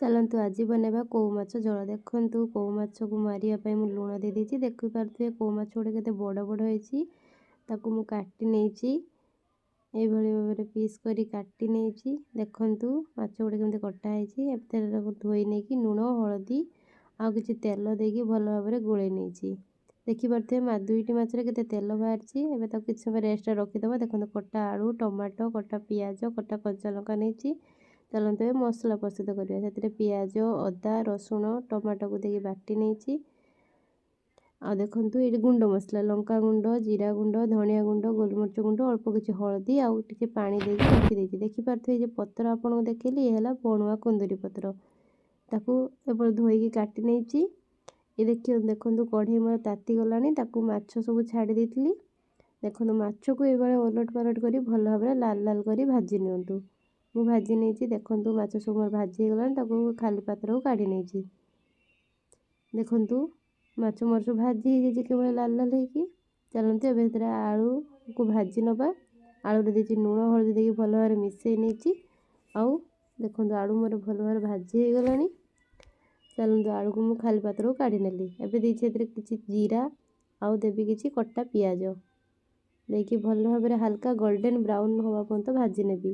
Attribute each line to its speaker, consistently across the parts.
Speaker 1: ଚାଲନ୍ତୁ ଆଜି ବନେଇବା କଉ ମାଛ ଝୋଳ। ଦେଖନ୍ତୁ, କଉ ମାଛକୁ ମାରିବା ପାଇଁ ମୁଁ ଲୁଣ ଦେଇଦେଇଛି। ଦେଖିପାରୁଥିବେ କଉ ମାଛ ଗୁଡ଼ିକ କେତେ ବଡ଼ ବଡ଼ ହେଇଛି। ତାକୁ ମୁଁ କାଟି ନେଇଛି, ଏଇଭଳି ଭାବରେ ପିସ୍ କରି କାଟି ନେଇଛି। ଦେଖନ୍ତୁ ମାଛ ଗୁଡ଼ିକ କେମିତି କଟା ହେଇଛି। ଏଥିରେ ତାକୁ ଧୋଇ ନେଇକି ଲୁଣ, ହଳଦୀ ଆଉ କିଛି ତେଲ ଦେଇକି ଭଲ ଭାବରେ ଗୋଳେଇ ନେଇଛି। ଦେଖିପାରୁଥିବେ ଦୁଇଟି ମାଛରେ କେତେ ତେଲ ବାହାରିଛି। ଏବେ ତାକୁ କିଛି ସମୟ ରେଷ୍ଟରେ ରଖିଦେବା। ଦେଖନ୍ତୁ, କଟା ଆଳୁ, ଟମାଟୋ, କଟା ପିଆଜ, କଟା କଞ୍ଚା ଲଙ୍କା ନେଇଛି। ଚାଲନ୍ତୁ ଏବେ ମସଲା ପ୍ରସ୍ତୁତ କରିବା। ସେଥିରେ ପିଆଜ, ଅଦା, ରସୁଣ, ଟମାଟୋକୁ ଦେଇକି ବାଟି ନେଇଛି। ଆଉ ଦେଖନ୍ତୁ, ଏଇଠି ଗୁଣ୍ଡ ମସଲା ଲଙ୍କା ଗୁଣ୍ଡ, ଜିରା ଗୁଣ୍ଡ, ଧନିଆ ଗୁଣ୍ଡ, ଗୋଲମରିଚ ଗୁଣ୍ଡ, ଅଳ୍ପ କିଛି ହଳଦୀ ଆଉ ଟିକେ ପାଣି ଦେଇକି ରଖିଦେଇଛି। ଦେଖିପାରୁଥିବେ ଯେ ପତ୍ର ଆପଣଙ୍କୁ ଦେଖେଇଲି, ଇଏ ହେଲା ବଣୁଆ କୁନ୍ଦୁରି ପତ୍ର। ତାକୁ ଏପଟେ ଧୋଇକି କାଟି ନେଇଛି। ଏ ଦେଖନ୍ତୁ, କଢ଼େଇ ମୋର ତାତି ଗଲାଣି। ତାକୁ ମାଛ ସବୁ ଛାଡ଼ି ଦେଇଥିଲି। ଦେଖନ୍ତୁ, ମାଛକୁ ଏଇଭଳିଆ ଓଲଟ ପାଲଟ କରି ଭଲ ଭାବରେ ଲାଲ ଲାଲ କରି ଭାଜି ନିଅନ୍ତୁ। ମୁଁ ଭାଜି ନେଇଛି। ଦେଖନ୍ତୁ, ମାଛ ସବୁ ମୋର ଭାଜି ହେଇଗଲାଣି। ତାକୁ ଖାଲି ପାତ୍ରକୁ କାଢ଼ି ନେଇଛି। ଦେଖନ୍ତୁ, ମାଛ ମୋର ସବୁ ଭାଜି ହେଇଯାଇଛି କେବଳ ଲାଲ ଲାଲ ହେଇକି। ଚାଲନ୍ତୁ ଏବେ ସେଥିରେ ଆଳୁକୁ ଭାଜି ନେବା। ଆଳୁରେ ଦେଇଛି ଲୁଣ, ହଳଦୀ ଦେଇକି ଭଲ ଭାବରେ ମିଶାଇ ନେଇଛି। ଆଉ ଦେଖନ୍ତୁ, ଆଳୁ ମୋର ଭଲ ଭାବରେ ଭାଜି ହେଇଗଲାଣି। ଚାଲନ୍ତୁ, ଆଳୁକୁ ମୁଁ ଖାଲି ପାତ୍ରକୁ କାଢ଼ି ନେଲି। ଏବେ ଦେଇଛି ଏଥିରେ କିଛି ଜିରା ଆଉ ଦେବି କିଛି କଟା ପିଆଜ। ଦେଇକି ଭଲ ଭାବରେ ହାଲକା ଗୋଲ୍ଡେନ୍ ବ୍ରାଉନ୍ ହେବା ପର୍ଯ୍ୟନ୍ତ ଭାଜି ନେବି।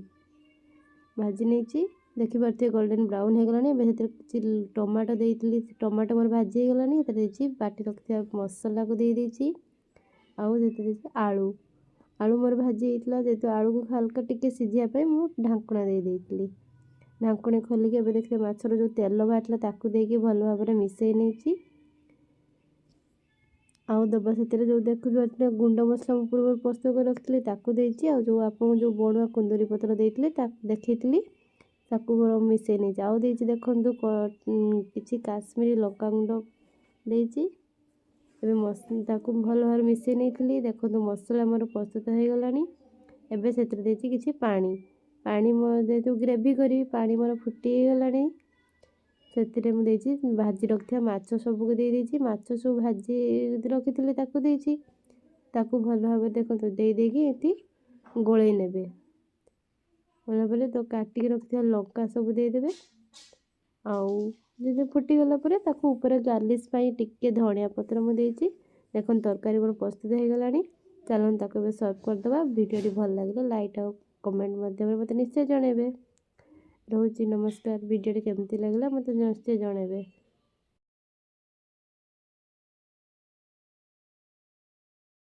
Speaker 1: ଭାଜି ନେଇଛି। ଦେଖିପାରୁଥିବେ ଗୋଲ୍ଡେନ୍ ବ୍ରାଉନ୍ ହେଇଗଲାଣି। ଏବେ ସେଥିରେ କିଛି ଟମାଟୋ ଦେଇଥିଲି। ଟମାଟୋ ମୋର ଭାଜି ହେଇଗଲାଣି। ସେଥିରେ ଦେଇଛି ବାଟି ରଖିଥିବା ମସଲାକୁ ଦେଇଦେଇଛି ଆଉ ସେଥିରେ ଦେଇଛି ଆଳୁ। ଆଳୁ ମୋର ଭାଜି ହେଇଥିଲା ଯେହେତୁ, ଆଳୁକୁ ହାଲକା ଟିକେ ସିଝିବା ପାଇଁ ମୁଁ ଢାଙ୍କୁଣା ଦେଇ ଦେଇଥିଲି। ଢାଙ୍କୁଣୀ ଖୋଲିକି ଏବେ ଦେଖିଲେ ମାଛର ଯେଉଁ ତେଲ ବାହାରିଥିଲା, ତାକୁ ଦେଇକି ଭଲ ଭାବରେ ମିଶାଇ ନେଇଛି। ଆଉ ଦେବା ସେଥିରେ ଯେଉଁ ଦେଖୁଥିବେ ଗୁଣ୍ଡ ମସଲା ମୁଁ ପୂର୍ବରୁ ପ୍ରସ୍ତୁତ କରି ରଖିଥିଲି, ତାକୁ ଦେଇଛି। ଆଉ ଯେଉଁ ଆପଣଙ୍କୁ ଯେଉଁ ବଣୁଆ କୁନ୍ଦୁରି ପତ୍ର ଦେଇଥିଲି, ତାକୁ ଦେଖେଇଥିଲି, ତାକୁ ମିଶାଇ ନେଇଛି। ଆଉ ଦେଇଛି ଦେଖନ୍ତୁ କିଛି କାଶ୍ମୀରୀ ଲଙ୍କାଗୁଣ୍ଡ ଦେଇଛି। ଏବେ ତାକୁ ଭଲ ଭାବରେ ମିଶାଇ ନେଇଥିଲି। ଦେଖନ୍ତୁ, ମସଲା ମୋର ପ୍ରସ୍ତୁତ ହେଇଗଲାଣି। ଏବେ ସେଥିରେ ଦେଇଛି କିଛି ପାଣି। ପାଣି ମୋର ଯେହେତୁ ଗ୍ରେଭି କରିବି, ପାଣି ମୋର ଫୁଟି ହେଇଗଲାଣି। ସେଥିରେ ମୁଁ ଦେଇଛି ଭାଜି ରଖିଥିବା ମାଛ ସବୁକୁ ଦେଇ ଦେଇଛି। ମାଛ ସବୁ ଭାଜି ରଖିଥିଲି, ତାକୁ ଦେଇଛି। ତାକୁ ଭଲ ଭାବରେ ଦେଖନ୍ତୁ ଦେଇ ଦେଇକି ଏଠି ଗୋଳେଇ ନେବେ। ଗୋଳେଇ ପରେ ତ କାଟିକି ରଖିଥିବା ଲଙ୍କା ସବୁ ଦେଇଦେବେ। ଆଉ ଯଦି ଫୁଟିଗଲା ପରେ ତାକୁ ଉପରେ ଗାର୍ନିସ୍ ପାଇଁ ଟିକେ ଧନିଆ ପତ୍ର ମୁଁ ଦେଇଛି। ଦେଖନ୍ତୁ, ତରକାରୀ ମୋର ପ୍ରସ୍ତୁତ ହେଇଗଲାଣି। ଚାଲନ୍ତୁ ତାକୁ ଏବେ ସର୍ଭ କରିଦେବା। ଭିଡ଼ିଓଟି ଭଲ ଲାଗିଲେ ଲାଇକ୍ ଆଉ କମେଣ୍ଟ ମାଧ୍ୟମରେ ମୋତେ ନିଶ୍ଚୟ ଜଣାଇବେ। ରହୁଛି, ନମସ୍କାର। ଭିଡ଼ିଓଟି କେମିତି ଲାଗିଲା ମୋତେ ନିଶ୍ଚୟ ଜଣାଇବେ।